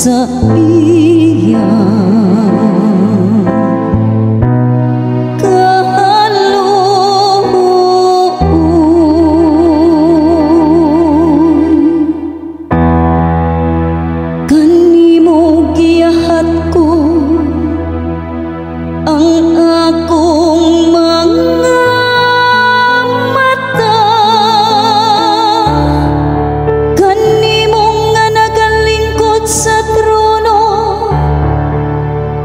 Sa iya kaluoy. Kanimo giyahat ko ang akong mga mata, kanimo nga nagalingkod sa trono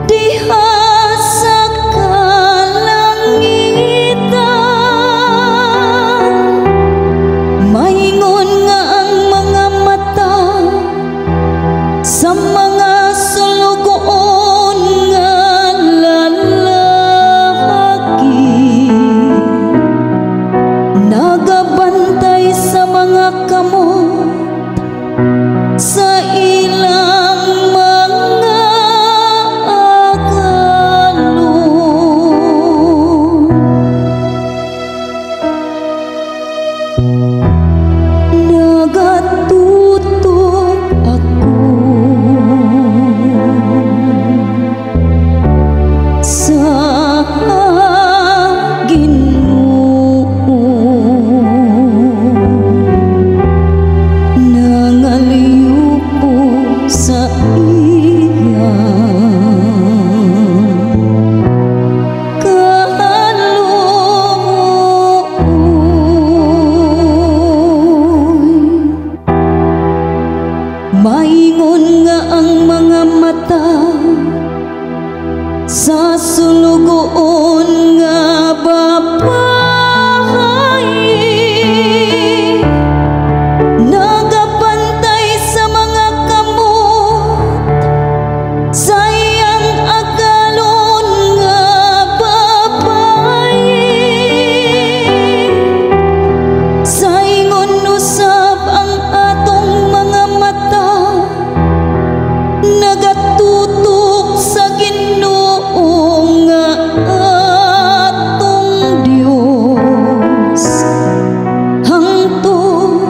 diha sa kalangitan. Maingon nga ang mga mata sa mga sulugoon nga lalaki nagabantay sa mga kamot sa ilang mga agalon. Nagatutok ako sa Ginoo, nangaliwpo sa iya kaluoy. Maingon nga ang mga mata sa sulugoon nga babae nagabantay sa mga kamot sa iyang agalon nga babae. Saingon usab ang atong mga mata nagatutok sa Ginoo nga atong Dios hangtod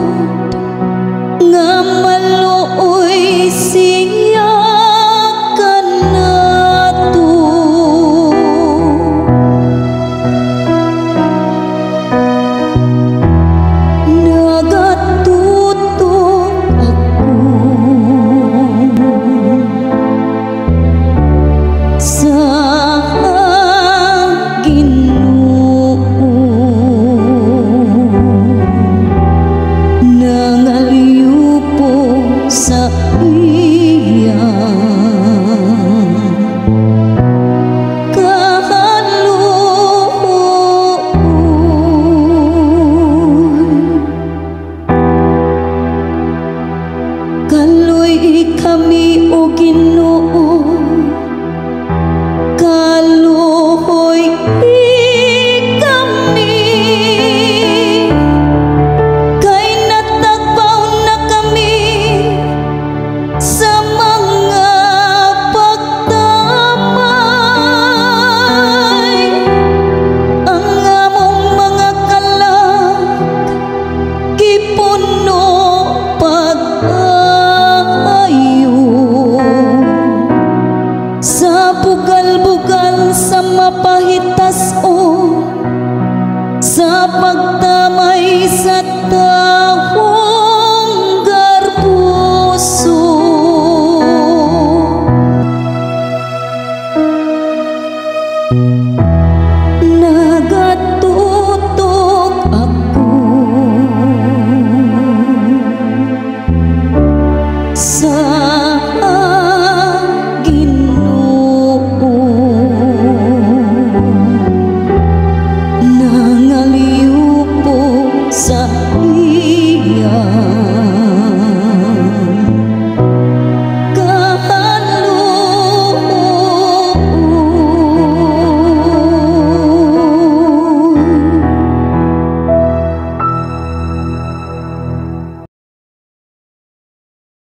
nga maluoy siya kanato. Nagatutok ako sa Ginoo, nangaliwpo sa iya.